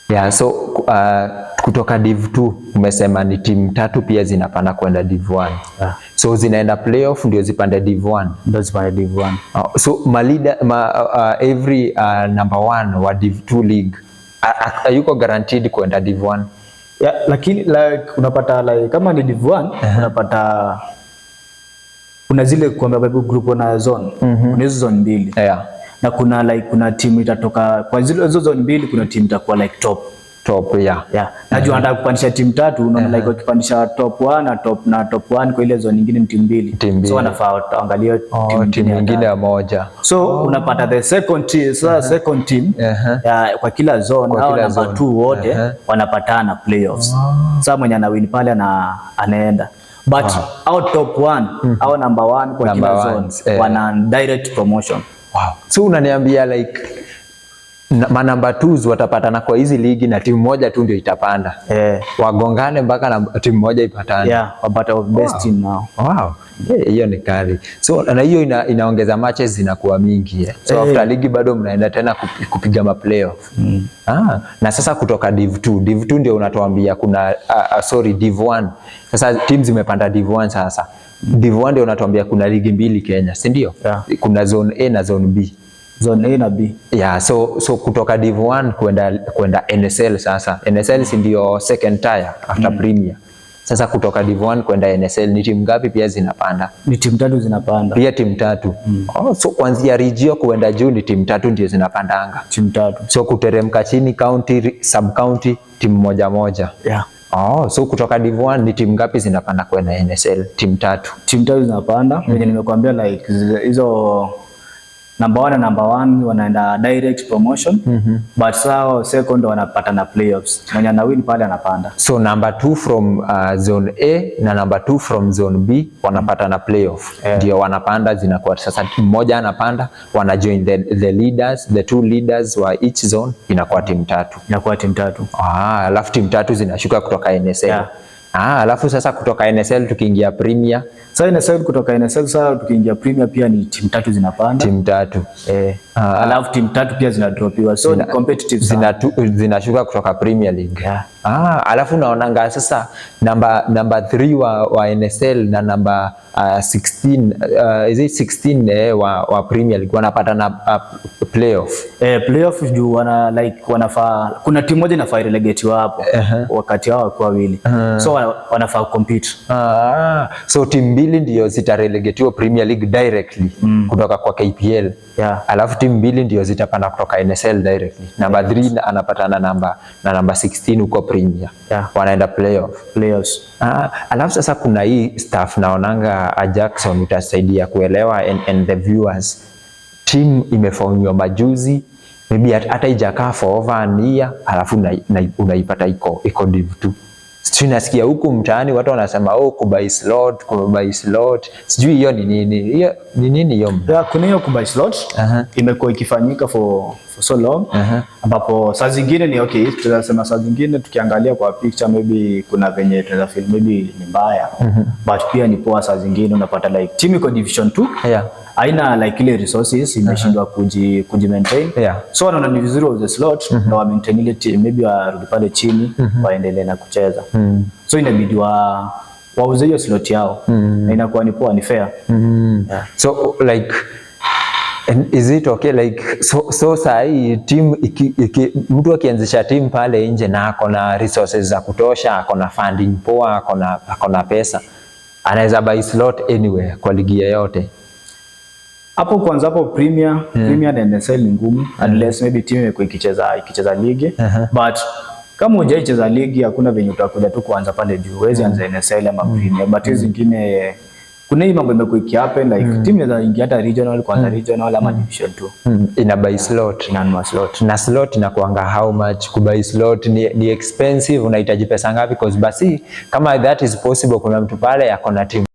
Yeah, so kutoka Div 2 umesema ni timu tatu pia zinapanda kwenda Div 1. Yeah. So zinaenda playoff ndio zipande Div 1. Ndio zipande Div 1. So malida, ma, every number one wa Div 2 league hayuko guaranteed kwenda Div 1? Yeah, lakini like unapata like kama ni Div 1, unapata kuna zile kwa group na zone. Kuna hizo zone mbili. Na kuna like kuna timu itatoka kwa zile hizo zone mbili, kuna timu itakuwa like top. Top, yeah. Yeah. Najua wanataka kupandisha timu tatu, unaona like wakipandisha top 1 na top 1 kwa ile zone nyingine ni timu mbili. Timu mbili. So wanafaa waangalie Oh, timu ya nyingine tatu. ya moja. So unapata the second team, sasa second team ya, kwa kila zone Kwa au kila namba zone. 2 wote wanapatana playoffs. Sasa mwenye anawin pale anaenda. But au top 1 au number 1 kwa Number kila zone ones, eh. wana direct promotion. Wow. So unaniambia like manamba twos watapatana kwa hizi ligi na timu moja tu ndio itapanda. Eh, Wagongane mpaka na timu moja ipatane. Yeah, wapata best team now. Wow. Yeah, hiyo ni kali. So na hiyo inaongeza matches zinakuwa mingi, eh. So after ligi bado mnaenda tena kupiga ma playoff. Ah, na sasa kutoka Div 2, Div 2 ndio unatuambia kuna sorry, Div 1. Sasa teams zimepanda Div 1 sasa. Div 1 ndio unatuambia kuna ligi mbili Kenya, si ndio? Yeah. Kuna zone A na zone B. Zone A na B. Yeah, so kutoka Div 1 kwenda NSL sasa. NSL si ndio second tier after Premier? Sasa kutoka Div 1 kwenda NSL ni timu ngapi pia zinapanda? Ni timu tatu zinapanda. Pia timu tatu. Oh, so kuanzia region kuenda juu ni timu tatu ndio zinapandanga. Timu tatu. So kuteremka chini county, sub county, timu moja moja. Yeah. Oh, so kutoka Div 1 ni timu ngapi zinapanda kwenda NSL? Timu tatu. Timu tatu zinapanda. Venye nimekuambia, like hizo number one na number one wanaenda direct promotion, but sawa second wanapata na playoffs. Mwenye ana win pale anapanda. So number two from zone A na number two from zone B wanapata na playoff, ndio wanapanda, zinakuwa sasa timu moja anapanda, wana join the leaders, the two leaders wa each zone, inakuwa timu tatu. Inakuwa timu tatu. Ah, alafu timu tatu zinashuka kutoka NSL. Yeah. Ah, alafu sasa kutoka NSL tukiingia Premier? Sasa NSL, kutoka NSL sasa tukiingia Premier pia ni timu tatu zinapanda. Timu tatu. Eh, alafu timu tatu pia zinadropiwa. So ni competitive sana. Zinashuka kutoka Premier League. Yeah. Ah, alafu naonanga sasa namba 3 wa NSL na namba 16, is it 16, eh, wa Premier League wanapata na playoff. Eh, playoff juu wana like wanafaa, kuna timu moja inafaa relegate hapo wakati wao wakiwa wawili. So wanafaa compete. Ah, so timu mbili ndio zitarelegatiwa Premier League directly kutoka kwa KPL. Yeah. Alafu timu mbili ndio zitapanda kutoka NSL directly. Namba 3 anapatana na namba 16 huko Premier. Yeah. Wanaenda playoff. Playoffs. Ah, alafu sasa kuna hii stuff naonanga, Jackson utasaidia kuelewa and the viewers. Team imeformiwa majuzi, maybe hata ijakaa for over an year, alafu unaipata iko Div 2. Sijui nasikia huku mtaani watu wanasema, "Oh, kubuy slot, kubuy slot." Sijui hiyo ni nini. Hiyo ni nini hiyo? Yeah, kuna hiyo kubuy slot imekuwa ikifanyika for so long, ambapo saa zingine ni okay, tunaweza sema saa zingine tukiangalia kwa picture maybe kuna venye tunaweza feel maybe ni mbaya, but pia ni poa. Saa zingine unapata like team iko division 2, haina like ile resources, imeshindwa kuji maintain, so wanaona ni vizuri wauze slot na wa maintain ile team, maybe warudi pale chini waendelee na kucheza. So inabidi wauze hiyo slot yao na inakuwa ni poa, ni fair. Yeah. So like, and is it okay, like so sahi team mtu akianzisha team pale nje na ako na resources za kutosha, ako na funding poa, ako na pesa, anaweza buy slot anywhere kwa ligi yoyote? Hapo kwanza hapo Premier na NSL ni ngumu unless maybe team imekuwa ikicheza ligi, but kama hujaicheza ligi hakuna venye utakuja tu kuanza pale juu. Huwezi anza NSL ama Premier, but hizi zingine kuna hii mambo imekuwa ikihappen, like team inaweza ingia hata regional, kwanza regional ama division 2. Ina buy slot. Inanunua slot. Na slot inakuanga how much? Kubuy slot ni expensive? Unahitaji pesa ngapi? 'Cause basi kama that is possible, kuna mtu pale ako na team